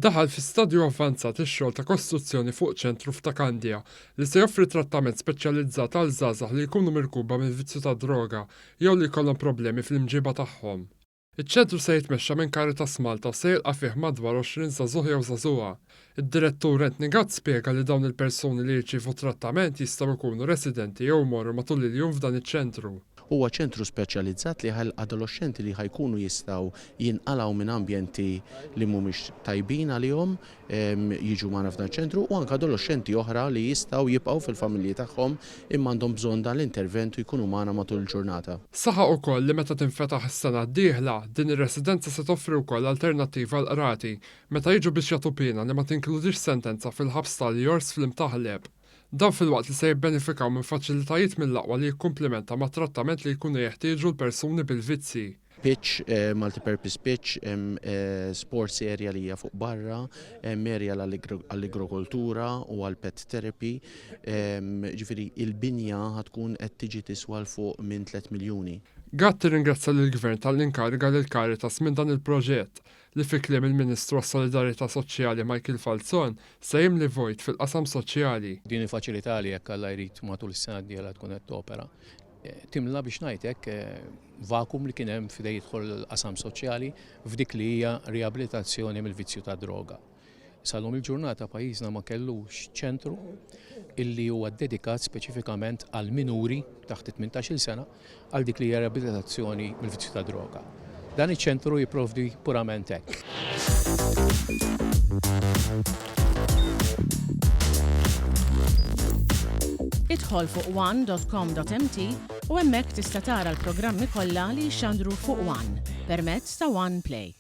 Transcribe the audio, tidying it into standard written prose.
Daħal fi stadju avvanzat ix-xogħol ta' kostruzzjoni fuq ċentru f'Ta' Kandja li se joffri trattament speċjalizzat għal żgħażagħ li jkunu mirkuba mill-vizzju tad-droga jew li jkollhom problemi fl-imġiba tagħhom. Iċ-ċentru se jitmexxa minn Caritas Malta u se jilqa' fih madwar 20 żagħżugħ jew żagħżugħa. Id-Direttur Anthony Gatt spjega li dawn il-persuni li jirċievu trattament jistgħu jkunu residenti jew imorru matul il-jum f'dan iċ-ċentru. Huwa ċentru speċjalizzat li għal adoloxxenti li ħa jkunu jistgħu jinqalgħu minn ambjenti li mhumiex tajbin għalihom jiġu magħna f'dan iċ-ċentru u anke adoloxxenti oħra li jistgħu jibqgħu fil-familji tagħhom imma għandhom bżonn dan l-intervent u jkunu magħna matul il-ġurnata. Saħaq ukoll li meta tinfetaħ is-sena d-dieħla, din ir-residenza se toffri wkoll alternattiva għall-qrati meta jiġu biex jagħtu piena li ma tinkludix sentenza fil-ħabs tal-Jors fl-Imtaħleb. Dan filwaqt li se jibbenefikaw minn faċilitajiet mill-aqwa li jikkumplimenta mat-trattament li jkunu jeħtieġu l-persuni bil-vizzji. Pitch, multi-purpose pitch, hemm sports area li hija fuq barra, hemm area għall-agrokultura u għall-pet therapy. Ġifieri il-binja ħa tkun qed tiġi tiswa 'l fuq minn 3 miljuni. Gatt irringrazzja lill-Gvern talli inkariga lil Caritas minn dan il-proġett, li fi kliem il-Ministru għas-Solidarjetà Soċjali Michael Falzon se jimli vojt fil-qasam soċjali. Din il-faċilità li jekk Alla jrid matul is-sena d-dieħla tkun qed topera, timla biex ngħid hekk vakum li kien hemm f'dej jidħol l-qasam soċjali f'dik li hija riabilitazzjoni mill-vizzju tad-droga. Sal-lum il-ġurnata pajjiżna ma kellux ċentru illi huwa ddedikat speċifikament għal minuri taħt it-18-il sena għal dik li hija riabilitazzjoni mill-vizzju tad-droga. Dan iċ-ċentru jipprovdi purament hekk. Idħol fuq one.com.mt u hemmhekk tista' tara l-programmi kollha li jixxandru fuq One permezz ta' One Play.